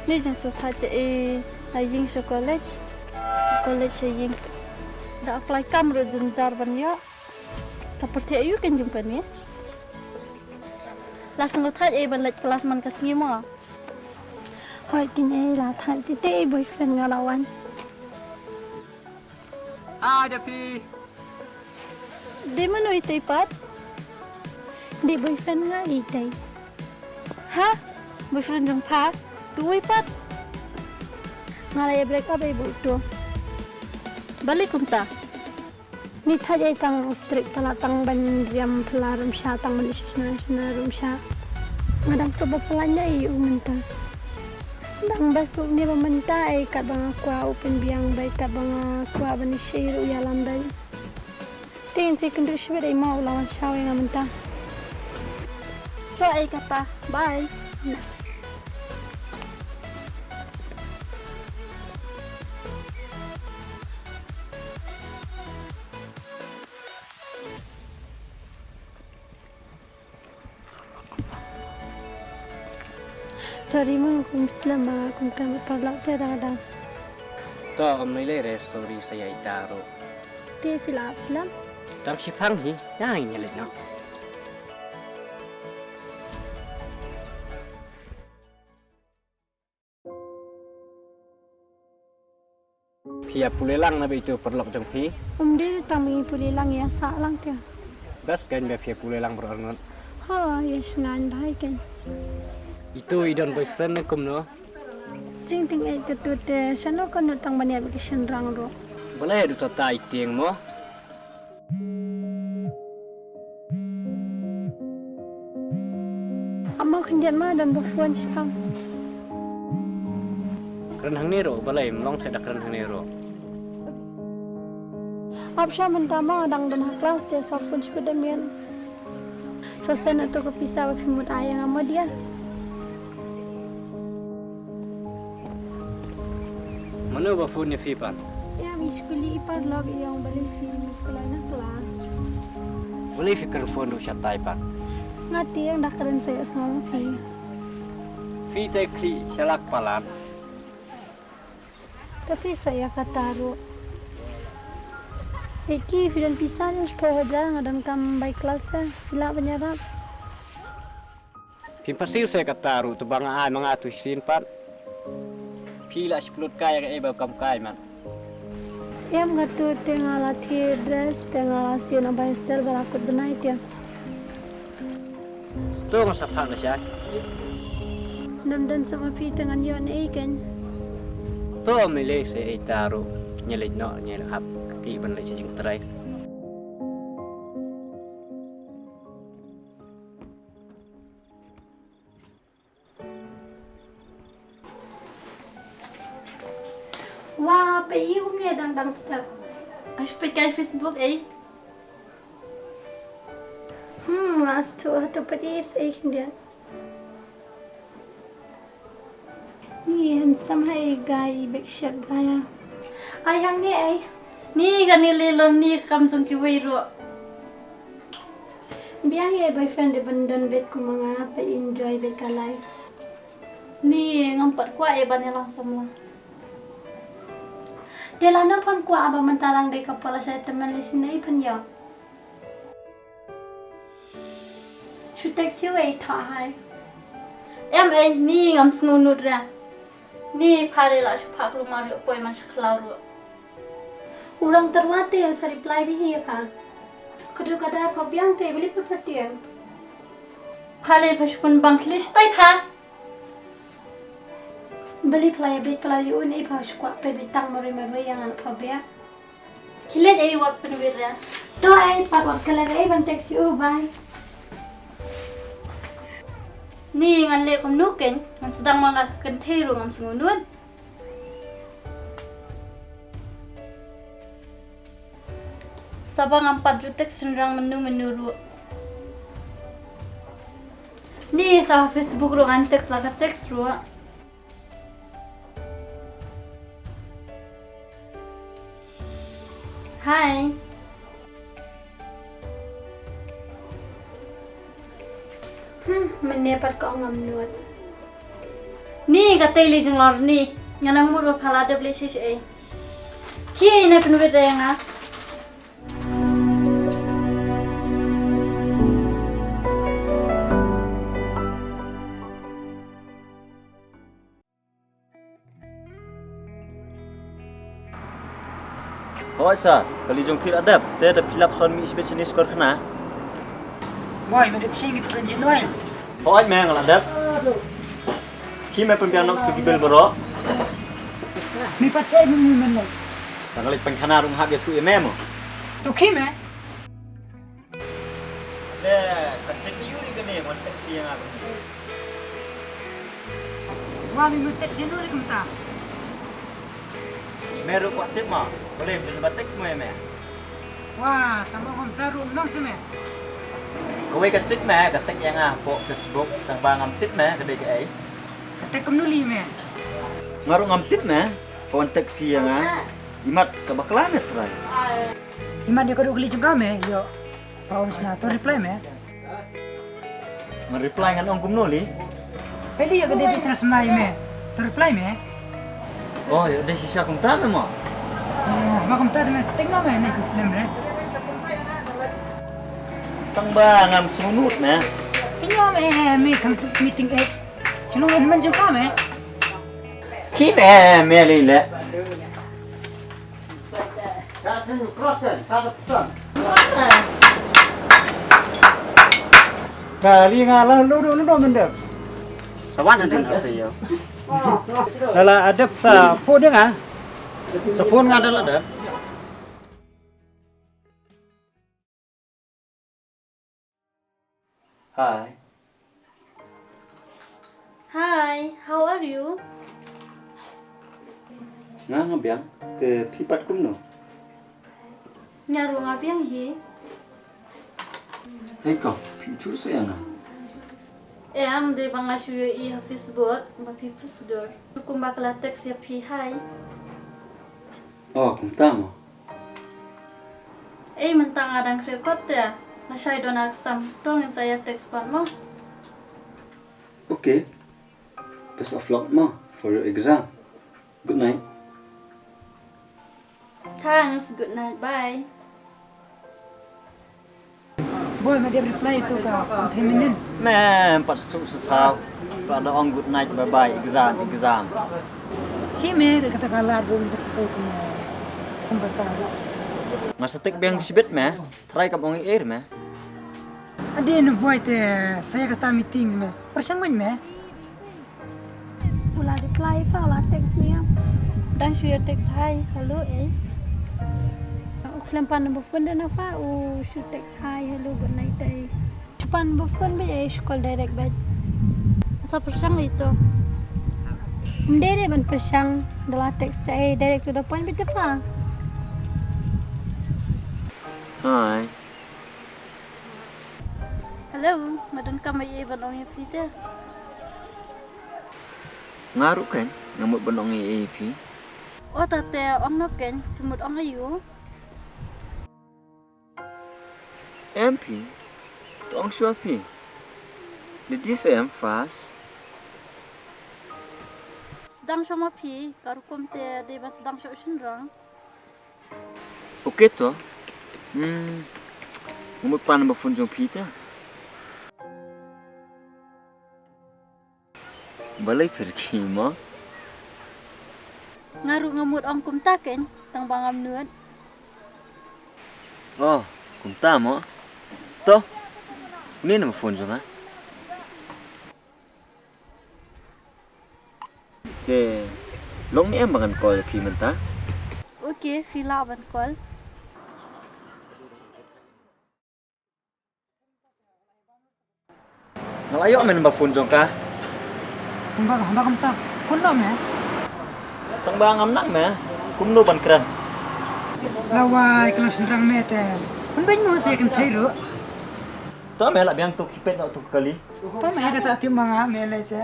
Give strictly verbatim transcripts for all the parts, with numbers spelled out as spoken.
Ni jong su pha te e, a ïing sha college. College sha ïing. Da apply kam ruh jynjar ban ïoh. Ta pyrthei ayu kan jong kane. La sngew thait e ban leit klas man ka sngi mo. Hoi kin e la thait te te boyfriend nga la wan. Ai da phi. Dei mano itei pat? Dei boyfriend nga itei. Ha? Boyfriend jong pha? Tuwei pat? Nga la ïa break up ei bu tu. Balei kumta? Ni thait ei tang strict pala tang ban riam pala rem sha tang ban shna shna rem sha. Nga dang sop ba pala nya ei u mynta. Dang bas tu ni ba mynta ei kat ba nga kwah u pynbiang bai kat ba nga kwah ban shei ruh ïalam bai. Te in si kynduh shibit ei ma u la wan shaw ïa nga mynta. To ei kata. Bye. Sorry ma, kum slem ma, kum kren bad paralok te dang dang. To, ym lei lei re, sorry sa ïa ita ruh. Te phi la ap slem? Tang shi phang hi, ïa ngi leit noh. Phi ïa pule lang na ba itu paralok jong phi? Um dei tang ba ngi pule lang, ïa sah lang te. Bas kan ba phi ïa pule lang baroh arngut. Ha, ïa sngan bhai kan. Itu i don boyfriend ne kumno? Jingting eh katu te shano kano tang ban ïa ba ki shynrang ruh. Balei du tata i tieng mo? Amo khyndiat ma don ba phone shipang. Kren hangne ruh, balei mlong te da kren hangne ruh. Ap sha mynta ma dang don ha klas te sa phone shipang da mian. Sa send ato ka pisa ba phi mut ai ïa nga mo dia. Mano ba phone ïa phi pat? Ïa, ngi shu kylli i paralok ïa ong balei phi mut kloi na klas. Balei phi kren phone ruh shatai pat? Nga tieng da kren sa ïa sngew phi. Phi te khlieh sha lak palat. Te phi sa ïa kata ruh. Ïa ki phi don pisa ne shiphew hajar nga donkam bai klas te. Phi lah ban ïarap. Phim pat siew sa kata ruh, te ba nga ai ma nga tu shisien pat. Phi lah shu pynlut kai ïa kaei ba kam kai mat. Em, nga tu te nga la thied dress, te nga la siew na bai stel ba la kut bnai te. To nga sa phah lashai. Nam don sa ma phi te ngan ïoh ne ei kein. To me lei sa ei ta ruh, ngi leit noh, ngi leit hap phi ban leit sha jingtrai. Wa, peit kumne dang dang step. Ash peit kai Facebook ei. Hmm, last two hato peit is ei khyndiat. Ni handsome hai guy, big shot guy. Ai hangne ei. Ni kane lei lor ni kam jong kiwei ruh. Biang ïa boyfriend de ban don bad kum ma nga, peit enjoy bad ka life. Ni ngam pat kwah ïa ban ïalang samla. Te lano phan kwah ba mynta lang dei ka pala shai te man lei shin ei phan ïa. Shu text ïa u ei thoh hai. Em ei ni ngam sngew nud re. Ni pha lei la shu phah klumar ïa u poi man sha khlaw ruh. U rang tyrwa te sa reply bha hi ïa pha. Kadu kada pha biang te beli pha pha tiang. Pha lei pha shu pynbang khlieh shatai pha. Beli pha la ïa beit pha la ïa un ei pha shu kwah peit beit tang marwei marwei ïa nga la pha biang. Khie leit ei wat pynwit re. To ei pat wat klet ei ban text ïa u bye. Ni ngan leh kumno kein, ngan sdang ma nga ka kynthei ruh ngam sngew nud. Sa ba ngam pat ju text shynrang mynno mynno ruh. Ni sa ha Facebook ruh ngan text la ka text ruh. Hi. Hmm, mynne pat ka ong ngam nud. Ni Ka tei lei jinglong ni, nga nang mut ba pha la dep lei shisha ei. Khie ei na pynwit re nga. Hooid sir, kali jong phi la dep, te da phi lap son mih shibit shane sha karkhana. Boi, me dep shim kito ki engine oil. Hooid me, nga la dep. Khie me pynbiang noh kito ki bill baroh. Me pat sha ei me, me, me. Tang kali pynkhana ruh nga hap ïathuh ïa me mo. To khie me. Le, ka check ïa u ri kane, wan text ïa nga. Wa, me mut text ïa u ri kumta. Me ruh kwah tip ma, balei ym ju ba text mo ïa me. Wa, tang ba ngam tip ruh nong sha me. Kawei ka check me, ka text ïa nga hapoh Facebook, tang ba ngam tip me, ka dei kaei. Ka text kumno lei me. Nga ruh ngam tip me, ka wan text ïa nga, imat ka bakla me tharai. Imat ïa ka ruh kali jong ka me, ïoh. Pha ong shna to reply me. Nga reply ngan ong kumno lei? Peli ïa ka dei bit tras mai me. To reply me. Oh, ïa dei shisha kumta me mo. Eh, ma kumta me. Tengno me ne ku slem re. Tang ba ngam sngewnud me. Tengno me me kam tu meeting eh. Chino men men jong ka me. Ki me me lei le. Kali nga la lu du lu mendem. Sawan hadin ka sayo. Lala adep sa pun dia nga. Sa pun nga dala adep. Hi. Hi, how are you? Nga nga biang, te phi pat kumno? Nga ruh nga biang hi. Hei ko, phi tu sa ïa nga. Em, dei ba nga shu ïohi ha Facebook ba phi post dur. Kumba ka la text ïa phi hi. Oh, kumta mo. Ei, mynta nga dang khreh kot te. Lashai don exam. To ngin sa ïa text pat mo. Okay. Best of luck mo for your exam. Good night. Thanks. Good night. Bye. Boi, me dep reply to ka, thei mynnin. Me, em pat shu shu thaw. Pat da ong good night, bye bye, exam, exam. Shi me, kata ka lad ruh, me shu poi kumne. Kumba ta ruh. Nga sa text biang shibit me, try kam ong ei ei me. Ade no boi te, sa ïa kata meeting me. Pyrshang man me. U la reply pha, u la text ïa nga. Dang shu ïa text hi, hello, eh. U khlem pan number phone de na pha, u shu text hi, hello, good night, eh. Shu pan number phone beit, eh, shu call direct beit. Sa pyrshang ito. Ym dei re ban pyrshang, da la text, eh, direct to the point beit de pha. Hi. Hello, nga donkam ei ei ban ong ïa phi te. Nga ruh keiñ, nga mut ban ong ei ei ïa phi. O ta te ong noh keiñ, phi mut ong aïu? Em phi, to ong shuwa phi. Dei di sa em fast. Sdang shuwa ma phi, ka rukom te dei ban sdang shuwa shynrang. Okay to. Hmm. Nga mut pan number phone jong phi te. Balei phi rkhie mo? Nga ruh nga mut ong kumta keiñ, tang ba ngam nud. Oh, kumta mo. To. Une number phone jong nga. Te long ne em ba ngan call ïa phi mynta? Okay, phi lah ban call. Nga la ïoh me number phone jong ka. Kumba, kumba kumta. Phone noh me. Tang ba ngam nang me. Kumno ban kren. Lawei ka long shynrang me te. Phone beiñ mo sa ïa kynthei ruh. To me la biang to khie peit noh to kali. To me kata tip ma nga me lei te.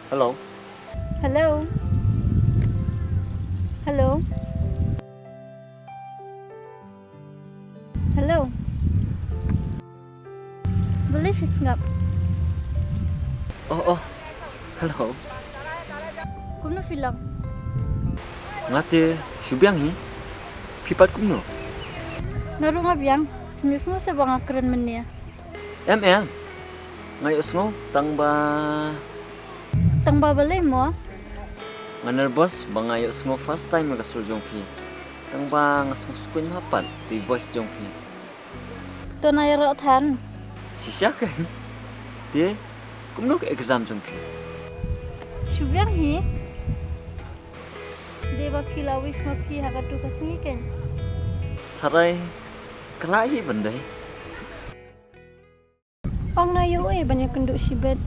Hello. Hello. Hello. Balei phi sngap? Oh, oh. Hello. Kumno phi long? Nga te shu biang hi. Phi pat kumno? Nga ruh nga biang. Phim ïohsngew se ba nga kren mynne? Em, em. Nga ïohsngew, tang ba... Tang ba balei mo? Nga nervous ba nga ïohsngew first time ïa ka sur jong phi. Tang ba nga sngewskuiñ map pat ïa i voice jong phi. To na ïaroh than. Shisha kan. Te kumno ka exam jong phi? Shu biang hi. Dei ba phi la wish ma phi ha katu ka sngi kan. Tharai ka lah hi ban dei. Ong na ïoh ei ban ïakynduh shibit.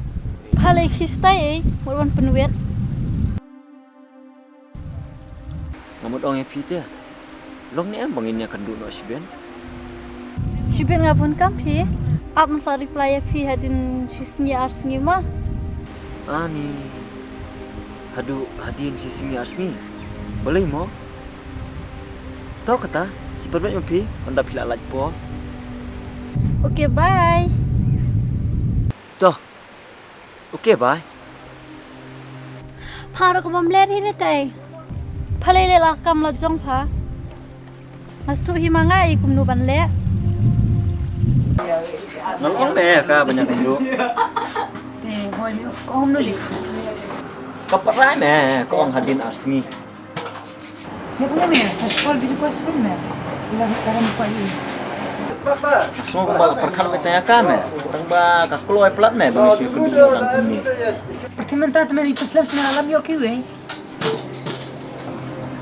Pha lei khi stai ei, wat wan pynwit. Nga mut ong ïa phi te. Long ne em ba ngin ïakynduh noh shibit? Shibit nga bun kam phi. Ap masa reply ïa phi hadien shi sngi ar sngi ma. Ani. Haduh hadien shi sngi ar sngi. Balei mo? To kata, sa pynbeit ma phi, ynda phi la lait por. Okay, bye. To. Okay, bye. Pha ruh ka bym leh hi te. Pha leh leh la ka kam la jong pha. Nga sngewthuh hi ma nga i kumno ban leh. Nga ong me ka ban ïakynduh. Te boy me ka ong no li. Ka parai me ka ong hadien ar sngi. Nga pynlong me, sa scroll video call sibin me. Ila ka ram ko i. Nga sngew kumba ka pyrkhat me tang ïa ka me. Tang ba ka kloi palat me ba me shu ïakynduh ngan kumne. Pyrthei mynta te me i pyrslem te me alam ïoh kiwei.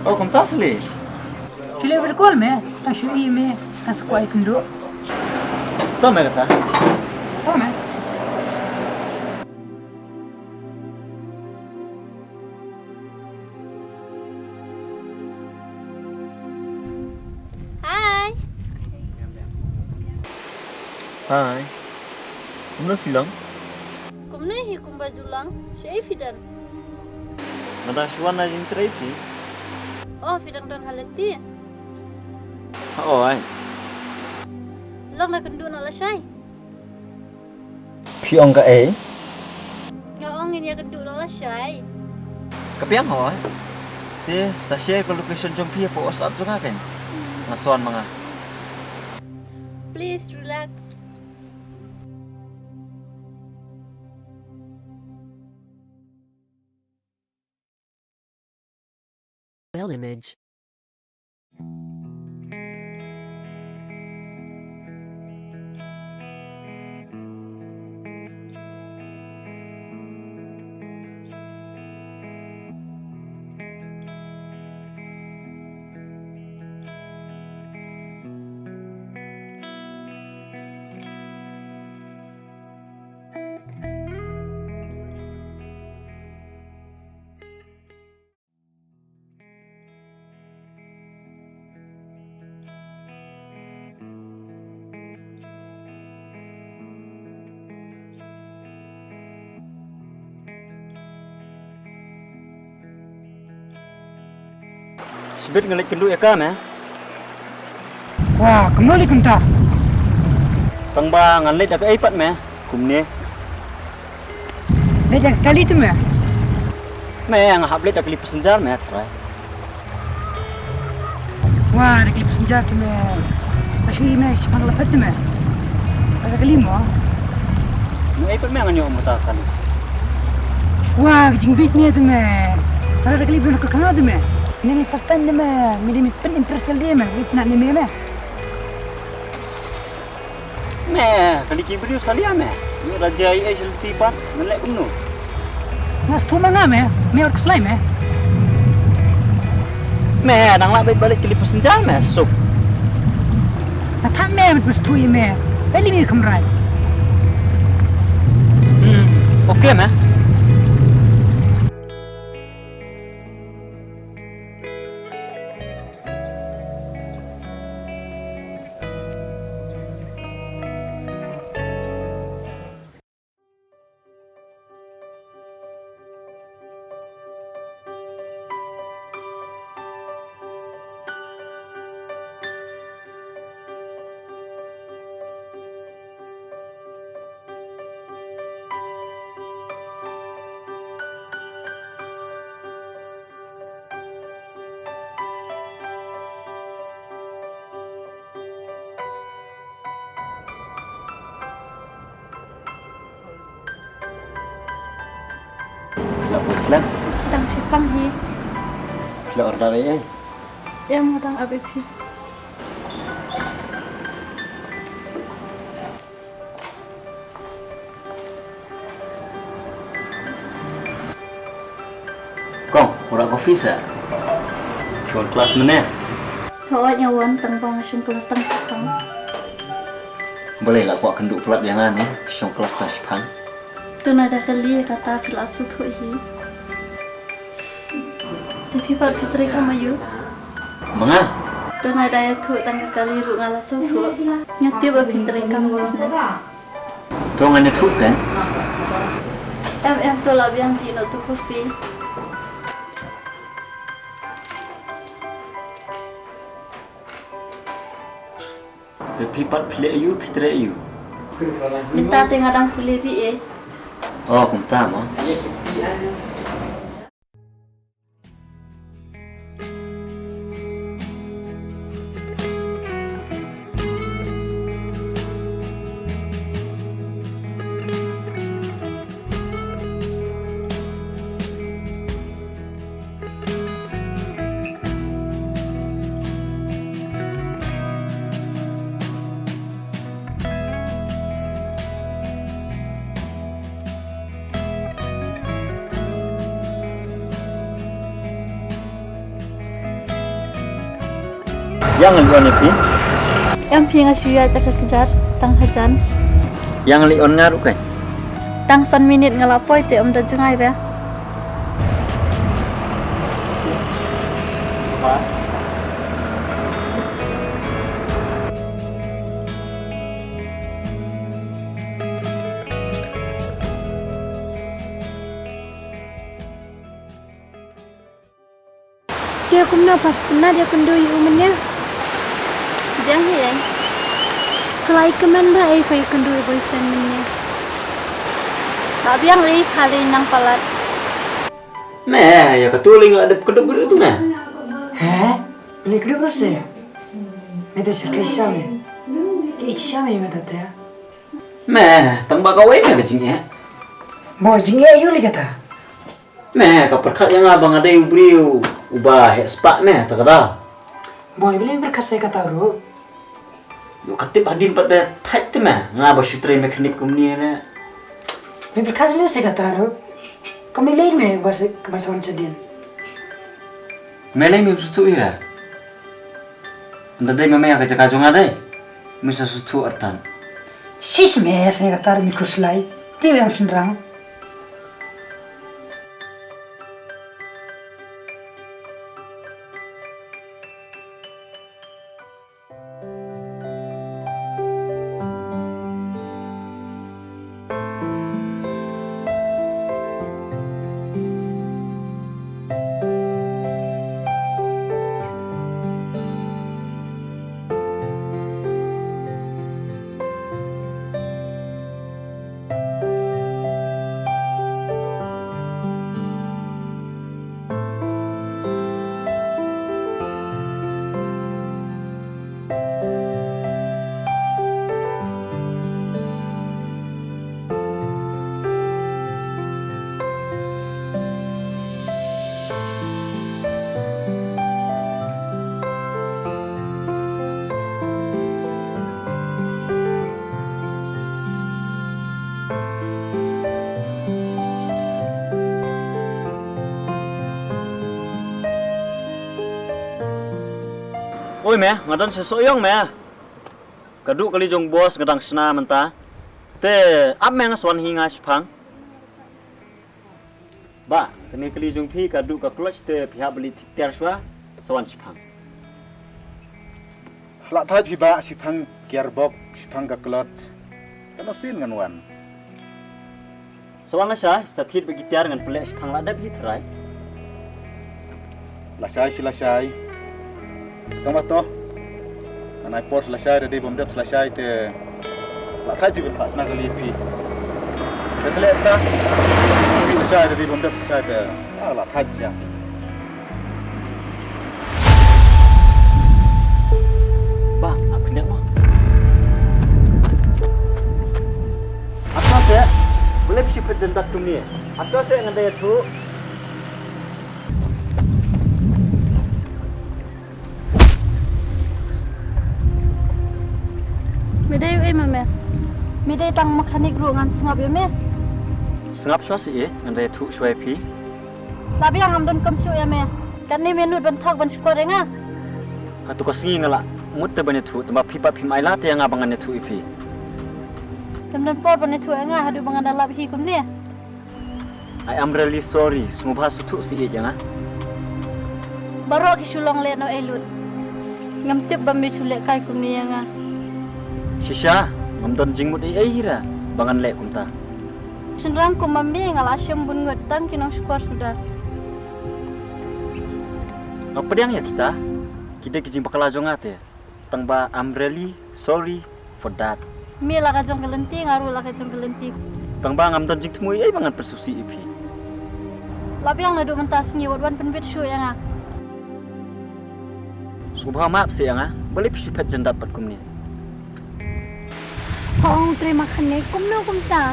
Oh, kumta sli. Shu leh video call me, tang shu i me, tang sa kwah ïakynduh. To me kata. To me. Hi. Hi. Kumno phi long? Kumno hi kumba ju long? Shaei phi don? Nga dang shu wan na jingtrei phi. Oh, phi dang don ha lynti? Ha, oh, ai. Long na kynduh noh lashai. Phi ong kaei? Nga ong ngin ïakynduh noh lashai. Ka biang hoi. Te sa share ka location jong phi hapoh WhatsApp jong nga kan. Nga sa wan ma nga. Please relax. Well image. Shibit nga leit kynduh ïa ka me. Wah, kumno lei kumta? Tang ba ngan leit da kaei pat me. Kumne. Leit da ka kali te me. Me nga hap leit da kali passenger me, trai. Wah, da kali passenger te me. Ka shu i me, shi pang la phet te me. Ka kali mo. Ngan ai pat me ngan ïoh mota kali. Wah, ka jingbieit me te me. Sa da kali bun ka khana te me. Ni first time te me. Mi dei mi pyn impress jaldei me. Wei tnat ni me me. Me, kali ki briew salia me. Ïoh da jia ei ei shalti pat, ngan leh kumno? Nga sngewthuh ma nga me, me ot khuslai me. Me, nang lah beit balei kali passenger me, suk. Nga thad me, me sngewthuh ïa me. Peli me khamrai. Hmm, okay me. Muslim. Dang shipang hi. Phi la order ei ei? Em, dang ap ïa phi. Kong, u rah coffee sa? Phi wan klas mynne? Hooid, nga wan, tang ba nga shong klas tang shipang. Balei la kwah kynduh palat ïa nga ne, shong klas tang shipang? To nai da kali kata phi la sngewthuh hi. Te phi pat phi trei kam aiu? Ma nga? To nai da ïathuh tang ka kali ruh nga la sngewthuh. Nga tip ba phi trei kam business. To ngan ïathuh kan? Em em, to la biang phi noh tu coffee. Te phi pat phi leh aiu, phi trei aiu? Mynta te nga dang pule B A. Oh, kumta mo. Ïa nga leh on ïa phi. Em phi, nga shu ïaid da ka kjat tang hajan. Ïa nga leh on nga ruh kan. Tang san minit nga la poi te ym da jngai re. Te kumno, phas pynnat ïa kynduh ïa u mynne? Biang hi ei. Phi la ïa kmen ba ei phi ïa kynduh ïa boyfriend mynne? Ba biang ei, pha lei nang palat. Me, ïa katu lei nga dep kynduh briew tu me. He? Lei kynduh briew se? Me te shisha me. Ki shisha me me ta te. Me, tang ba kawei me ka jingeh. Mo jingeh ïa u lei kata. Me, ka pyrkhat ïa nga ba nga dei u briew uba heh spah me, ta ka daw. Boy, balei me pyrkhat sa ïa kata ruh? Ïoh ka tip hadien pat ba thait te me, nga ba shu trei mechanic kumne ne. Me pyrkhat sa ïa kata ruh. Ka me lei me ba se, ka ba sa wan shadien. Me lei me shu tu ira. Ynda dei ma me ha ka jaka jong nga dei, me sa sngewthuh artat. Shish me, sa ïa kata ruh me khuslai. Te me ym shynrang. Oi me, nga don sa soh ïong me. Ka duh kali jong boss nga dang shna mynta. Te ap me, nga sa wan hi nga shipang. Bah, kane kali jong phi ka duh ka clutch te phi hap ban leit tiar shuwa, sa wan shipang. Lah thait phi bah, shipang gearbox, shipang ka clutch. Katno sien ngan wan. Sa wan lashai, sa thied bad ki tiar, ngan pynleh shipang, lah dep hi tharai. Lashai shi lashai. Tang ba to. Ngan ai por shi lashai, da dei bym dep shi lashai te. Lah thait phi ban phah shna kali phi. Te sa leh ta. Phi lashai, da dei bym dep shi lashai te. Ah, lah thait shi. Bah, ap khyndiat mo. Ap khyndiat. Balei Shi phet jan dat kumne. Hato seh ngan da ïathuh. Me dei uei ma me? Me dei tang mechanic ruh ngan sngap ïa me. Sngap shuwa seh, ngan da ïathuh shuwa ïa phi. La biang, ngam donkam shuh ïa me. Katne me nud ban thok ban shukor ïa nga? Hato ka sngi nga la mut te ban ïathuh, tangba phi pat phim ailad te ïa nga ba ngan ïathuh ïa phi. Tang don por ban ïathuh ïa nga haduh ba ngan da lap hi kumne. I am really sorry, sngewbha sngewthuh seh ïa nga. Baroh ki shu long leh noh ei lut. Ngam tip ba me shu leh kai kumne ïa nga. Shisha, ngam don jingmut ei ei hi ruh ba ngan leh kumta. Shynrang kum ma me nga la shim bun ngut tang ki nongshukor suda. Nga pdiang ïa kita, ki dei ki jingbakla jong nga te. Tangba I'm really sorry for that. Me la ka jong ka lynti, nga ruh la ka jong ka lynti. Tangba ngam don jingthmu ei ei ba ngan pynsngewsih ïa phi. La biang naduh mynta sngi wat wan pynbit shuh ïa nga. Sngewbha map seh ïa nga, balei phi shu phet jan dat pat kumne? Pha ong u trei mechanic kumno kumta?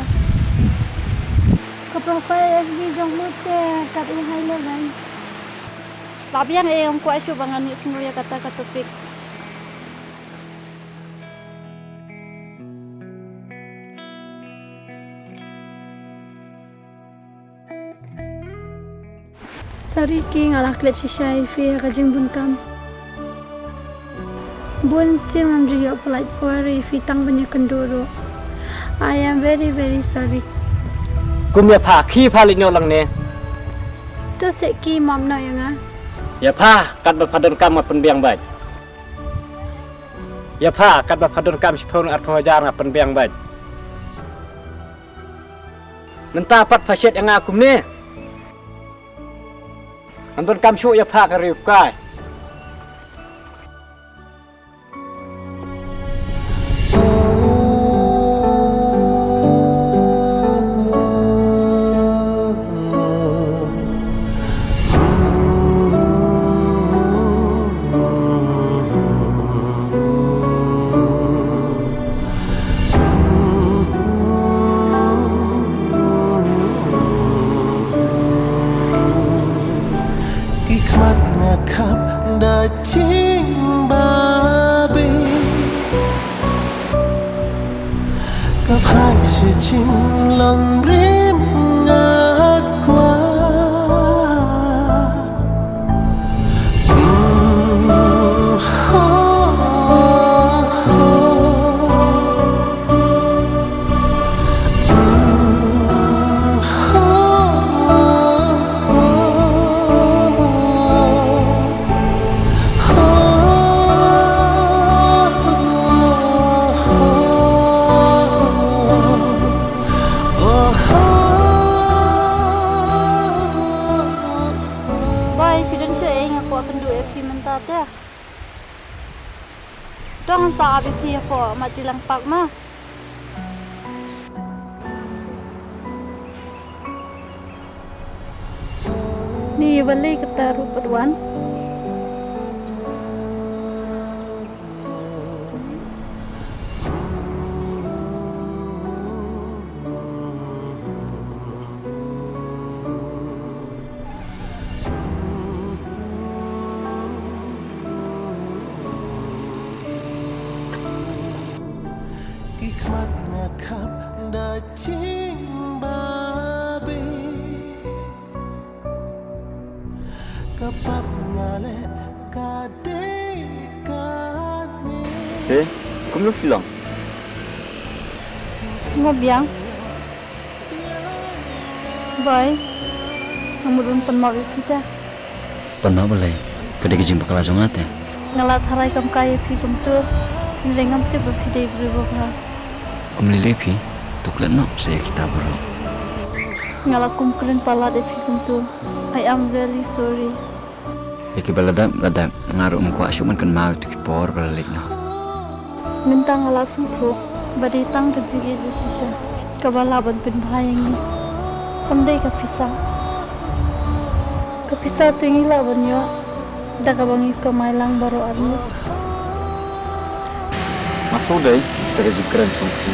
Ka profile F B jong u te kat u high level. La biang, eh, ym kwah shuh ba ngan ïohsngew ïa kata ka topic. Sorry ki, nga la klet shisha ïa phi ha ka jingbun kam. Bun sien ngam ju ïoh pynlait por ïa phi tang ban ïakynduh ruh. I am very very sorry. Kum ïa pha, khie pha leit noh lang ne. To seh ki, map noh ïa nga. Ïa pha, katba pha donkam nga pynbiang beit. Ïa pha, katba pha donkam shiphew ne arphew hajar nga pynbiang beit. Mynta pat pha shet ïa nga kumne. Ngam donkam shuh ïa pha ka riewkai. Ki khmat nga khap da jingbabe. Ka phai shi jinglong rim nga kwah. Mm, ha, ha. Bye, phi don shuh ei, nga kwah kynduh ïa phi mynta te. To ngan sa ap ïa phi hapoh Matilang Park ma. Ni balei kata ruh pat wan. Ki khmat nga khap da jingbabe. Ka pap nga leh ka dei kane. Te, kumno phi long? Nga biang. Bye. Nga mut ban pan map ïa phi te. Pan map balei? Ka dei ka jingbakla jong nga te. Nga la tharai kam kai ïa phi kumto. Hynrei ngam tip ba phi dei briew babha. Ym lei lei phi, to klet noh seh ïa kita baroh. Nga la kum kren palat ïa phi kumto. I am really sorry. Ïa kiba la dep, la dep, nga ruh ngam kwah shuh ban kynmaw ïa kito ki por ba la leit noh. Mynta nga la sngewthuh ba dei tang ka jingïeit ba shisha kaba lah ban pynbha ïa ngi. Kam dei ka pisa. Ka pisa te ngi lah ban ïoh da kaba ngi kamai lang baroh arngut. Nga sngewdei kata ka jingkren jong phi.